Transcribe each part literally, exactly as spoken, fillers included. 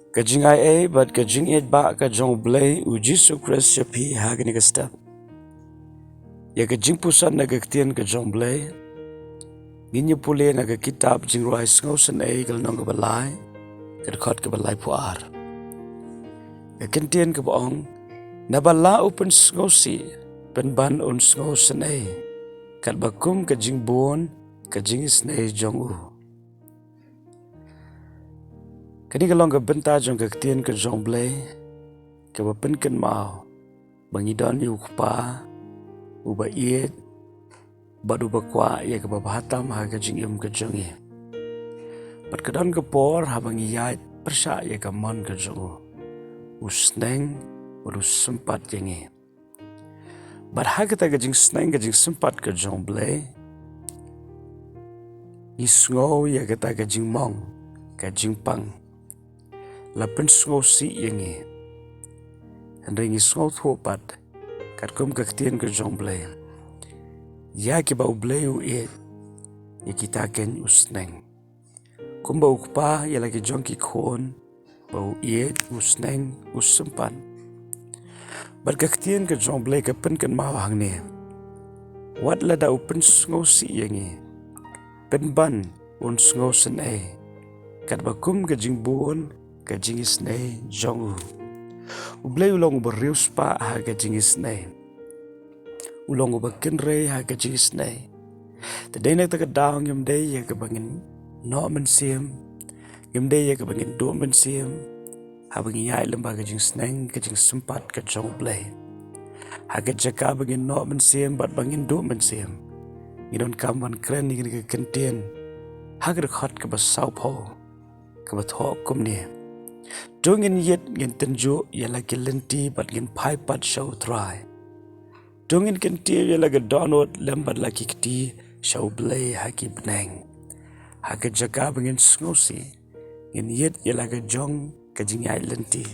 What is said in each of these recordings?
Ka jingai ei bad ka jingïeit ba ka jong U Blei U Jisu Khrist sha phi ha kane ka step. Ïa ka jingpuson na ka ktien ka jong U Blei ngin ïa pule na ka kitab Jingrwai Sngewsynei ka lynnong kaba lai, ka dkhot kaba laiphew ar. Ka ktien kaba ong, naba la u pynsngewsih, pynban un sngewsynei, katba kum ka jingbun ka jingisnei jong u. Kane ka long ka bynta jong ka ktien ka jong U Blei kaba pynkynmaw ba ngi don ïa u Kpa uba ïeit bad uba kwah ïa kaba bha tam ha ka jingim ka jong ngi. Bad ka don ka por haba ngi ïaid pyrshah ïa ka mon ka jong u, u sneng bad u sympat ïa ngi. Bad ha kata ka jingsneng ka jingsympat ka jong U Blei, ngi sngew ïa kata ka jingmong, ka jingpang. La pynsngewsih ïa ngi. Hynrei ngi sngewthuh pat, katkum ka ktien ka jong U Blei, ïa kiba U Blei u ïeit, ïa kita keiñ u sneng. Kumba u Kpa ïa la ki jong ki khun ba u ïeit, u sneng, u sympat. Bad ka ktien ka jong U Blei ka pynkynmaw hangne, wat lada u pynsngewsih ïa ngi, pynban un sngewsynei, katba kum ka jingbun ka jingisnei jong u. U Blei u long uba riewspah ha ka jingisnei. U long uba kynrei ha ka jingisnei. Te dei na kata ka daw ngim dei ïa kaba ngin noh mynsiem, ngim dei ïa kaba ngin duh mynsiem haba ngi ïaid lyngba ka jingsneng ka jingsympat ka jong U Blei. Ha ka jaka ba ngin noh mynsiem bad ba ngin duh mynsiem, ngi donkam ban kren ïa kane ka ktien ha ka dkhot kaba sawphew, kaba thoh kumne. To ngin ïit, ngin tynjuh ïa la ki lynti bad ngin phai pat sha U Trai. To ngin kyntiew ïa la ka dohnud lem bad la ki kti sha U Blei ha ki bneng. Ha ka jaka ba ngin sngewsih, ngin ïit ïa la ka jong ka jingïaid lynti.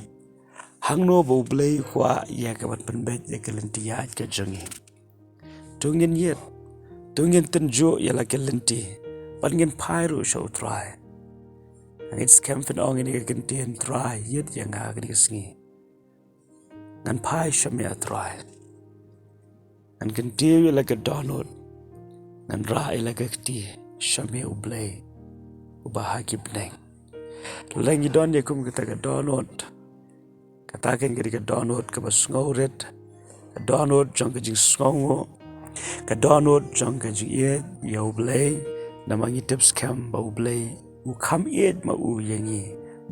Hangno ba U Blei u kwah ïa ka ban pynbeit ïa ka lynti ïaid ka jong ngi? To ngin ïit, to ngin tynjuh ïa la ki lynti bad ngin phai ruh sha U Trai. Ngin skhem phin ong ïa kane ka ktien, Trai, ïit ïa nga ha kane ka sngi. Ngan phai sha me, A Trai. Ngan kyntiew ïa la ka dohnud, ngan rah ïa la ka kti sha me, U Blei uba ha ki bneng. Lada ngi don ïa kum kata ka dohnud, kata keiñ ka dei ka dohnud kaba sngewrit, ka dohnud jong ka jingsngewnguh, ka dohnud jong ka jingïeit ïa U Blei. Namar ngi tip skhem ba U Blei u kham ïeit ma u ïa ngi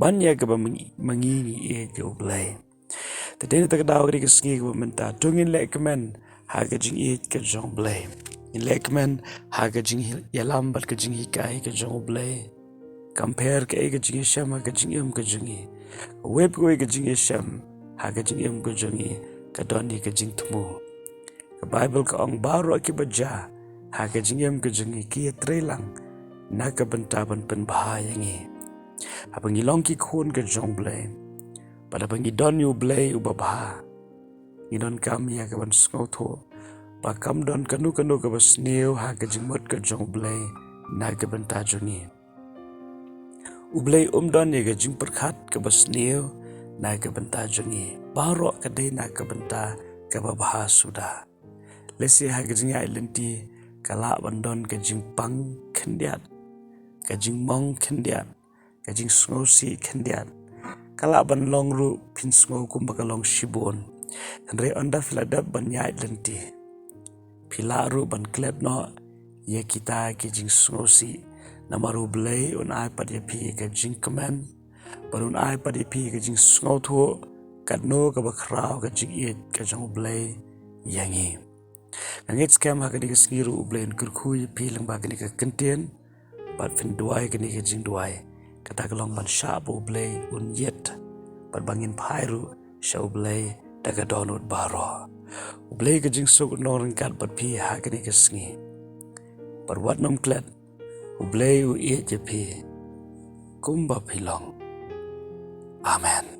ban ïa kaba ma ngi, ma ngi ngi ïeit ïa U Blei. Te dei na kata ka daw, ka dei ka sngi kaba mynta, to ngin lehkmen ha ka jingïeit ka jong U Blei. Ngin lehkmen ha ka jingïalam bad ka jinghikai ka jong U Blei. Kam pher kaei ka jingïashem ha ka jingim ka jong ngi, kawei pa kawei ka jingïashem ha ka jingim ka jong ngi ka don ïa ka jingthmu. Ka Baibl ka ong, baroh kiba jia ha ka jingim ka jong ngi ki ïatreilang na ka bynta ban pynbha ïa ngi. Haba ngi long ki khun ka jong U Blei, bad haba ngi don ïa U Blei uba bha, ngi donkam ïa ka ban sngewthuh ba kam don kano kano kaba sniew ha ka jingmut ka jong U Blei na ka bynta jong ngi. U Blei um don ïa ka jingpyrkhat kaba sniew na ka bynta jong ngi. Baroh ka dei na ka bynta kaba bha suda. Lehse ha ka jingïaid lynti ka lah ban don ka jingpang khyndiat, ka jingmong khyndiat, ka jingsngewsih khyndiat. Ka lah ban long ruh phin sngew kumba ka long shibun. Hynrei ynda phi la dep ban ïaid lynti, phi lah ruh ban klet noh ïa kita ki jingsngewsih. Namar U Blei un ai pat ïa phi ka jingkmen, bad un ai pat ïa phi ka jingsngewthuh katno kaba khraw ka jingïeit ka jong U Blei ïa ngi. Nga ngeit skhem ha kane ka sngi ruh U Blei un kyrkhu ïa phi lyngba kane ka ktien, bad phin duwai kane ka jingduwai. Kata ka long ban shah ba U Blei un ïeit, bad ba ngin phai ruh sha U Blei da ka dohnud baroh. U Blei ka jingsuk un long ryngkat bad phi ha kane ka sngi. Bad wat nym klet, U Blei u ïeit ïa phi kumba phi long. Amen.